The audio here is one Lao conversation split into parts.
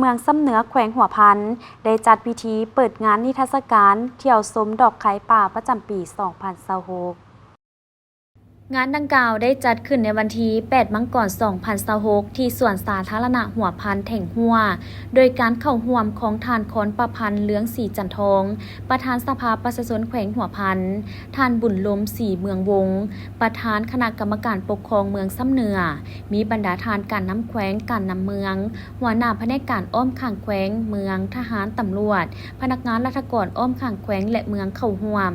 ເມືອງຊຳເໜືອ ແຂວງຫົວພັນ ໄດ້ຈັດພິທີເປີດງານນິທັດສະການທ່ຽວຊົມດອກຄາຍປ່າປະຈຳປີສອງພັນຊາວຫົກ. ງານດັ່ງກ່າວໄດ້ຈັດຂຶ້ນໃນວັນທີແປດ ມັງກອນ ສອງພັນຊາວຫົກ ທີ່ສວນສາທາລະນະຫົວພັນແຖງຫົວ ໂດຍການເຂົ້າຮ່ວມຂອງທ່ານ ຄອນປະພັນ ເລືອງສີຈັນທອງ ປະທານສະພາປະຊາຊົນແຂວງຫົວພັນ, ທ່ານ ບຸນລົມ ສີເມືອງວົງ ປະທານຄະນະກຳມະການປົກຄອງເມືອງຊຳເໜືອ, ມີບັນດາທ່ານການນຳແຂວງ, ການນຳເມືອງ, ຫົວໜ້າພະແນກການອ້ອມຂ້າງແຂວງ, ເມືອງ, ທະຫານ, ຕຳຫຼວດ, ພະນັກງານລັດຖະກອນອ້ອມຂ້າງແຂວງ ແລະ ເມືອງເຂົ້າຮ່ວມ.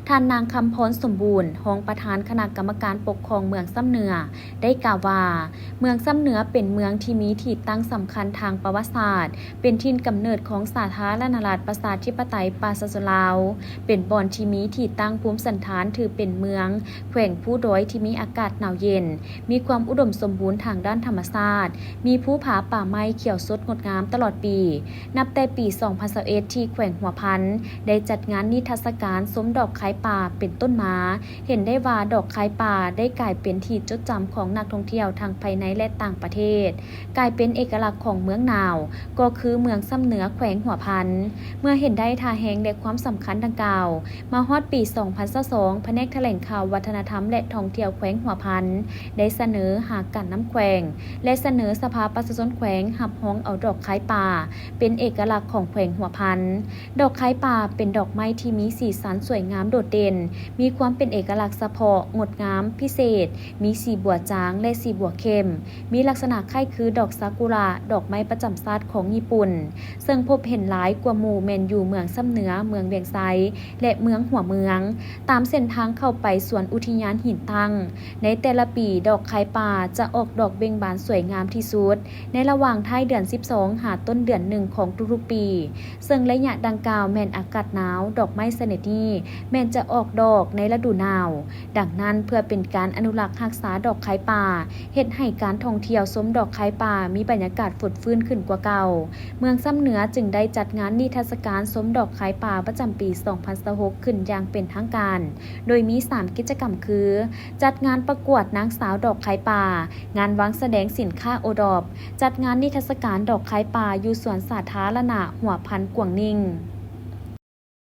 ທ່ານນາງ ຄຳພອນ ສົມບູນ ຮອງປະທານຄະນະກຳມະການປົກຄອງເມືອງຊຳເໜືອ ໄດ້ກ່າວວ່າ ເມືອງຊຳເໜືອເປັນເມືອງທີ່ມີທີ່ຕັ້ງສຳຄັນທາງປະຫວັດສາດ, ເປັນຖິ່ນກຳເນີດຂອງສາທາລະນະລັດປະຊາທິປະໄຕປະຊາຊົນລາວ, ເປັນບ່ອນທີ່ມີທີ່ຕັ້ງພູມສັນຖານຖືເປັນເມືອງແຂວງພູດອຍທີ່ມີອາກາດໜາວເຢັນ, ມີຄວາມອຸດົມສົມບູນທາງດ້ານທຳມະຊາດ, ມີພູຜາປ່າໄມ້ຂຽວສົດງົດງາມຕະຫຼອດປີ. ນັບແຕ່ປີສອງພັນຊາວເອັດ ທີ່ແຂວງຫົວພັນໄດ້ຈັດງານນິທັດສະການຊົມດອກຄາຍປ່າເປັນຕົ້ນມາ, ເຫັນໄດ້ວ່າດອກຄາຍປ່າໄດ້ກາຍເປັນທີ່ຈົດຈຳຂອງນັກທ່ອງທ່ຽວທັງພາຍໃນ ແລະ ຕ່າງປະເທດ, ກາຍເປັນເອກະລັກຂອງເມືອງໜາວ, ກໍຄືເມືອງຊຳເໜືອ ແຂວງຫົວພັນ. ເມື່ອເຫັນໄດ້ທ່າແຮງ ແລະ ຄວາມສຳຄັນດັ່ງກ່າວ, ມາຮອດປີສອງພັນຊາວສອງ ພະແນກຖະແຫຼງຂ່າວ ວັດທະນະທຳ ແລະ ທ່ອງທ່ຽວແຂວງຫົວພັນ ໄດ້ສະເໜີຫາການນຳແຂວງ ແລະ ສະເໜີສະພາປະຊາຊົນແຂວງຮັບຮອງເອົາດອກຄາຍປ່າເປັນເອກະລັກຂອງແຂວງຫົວພັນ. ດອກຄາຍປ່າເປັນດອກໄມ້ທີ່ມີສີສັນສວຍງາມໂດດເດັ່ນ, ມີຄວາມເປັນເອກະລັກສະເພາະ, ງົດງາມ, ພິເສດ, ມີສີບົວຈາງ ແລະ ສີບົວເຂັ້ມ, ມີລັກສະນະຄ້າຍຄືດອກຊາກຸຣະ, ດອກໄມ້ປະຈຳຊາດຂອງຍີ່ປຸ່ນ, ເຊິ່ງພົບເຫັນຫຼາຍກວ່າໝູ່ແມ່ນຢູ່ເມືອງຊຳເໜືອ, ເມືອງວຽງໄຊ ແລະ ເມືອງຫົວເມືອງ. ຕາມເສັ້ນທາງເຂົ້າໄປສວນອຸທິຍານຫີນຕັ້ງ, ໃນແຕ່ລະປີ ດອກຄາຍປ່າຈະອອກດອກເບັ່ງບານສວຍງາມທີ່ສຸດ ໃນລະຫວ່າງທ້າຍເດືອນສິບສອງ ຫາຕົ້ນເດືອນໜຶ່ງຂອງທຸກໆປີ, ເຊິ່ງໄລຍະດັ່ງກ່າວແມ່ນອາກາດໜາວ, ດອກໄມ້ຊະນິດນີ້ແມ່ນຈະອອກດອກໃນລະດູໜາວ. ດັ່ງນັ້ນ, ເພື່ອເປັນການອະນຸລັກຮັກສາດອກຄາຍປ່າ, ເຮັດໃຫ້ການທ່ອງທ່ຽວຊົມດອກຄາຍປ່າມີບັນຍາກາດຟົດຟື້ນຂຶ້ນກວ່າເກົ່າ, ເມືອງຊຳເໜືອຈຶ່ງໄດ້ຈັດງານນິທັດສະການຊົມດອກຄາຍປ່າປະຈຳປີສອງພັນຊາວຫົກ ຂຶ້ນຢ່າງເປັນທາງການ, ໂດຍມີສາມກິດຈະກຳຄື ຈັດງານປະກວດນາງສາວດອກຄາຍປ່າ, ງານວາງສະແດງສິນຄ້າໂອດອບ, ຈັດງານນິທັດສະການດອກຄາຍປ່າຢູ່ສວນສາທາລະນະຫົວພັນກວາງນິງ.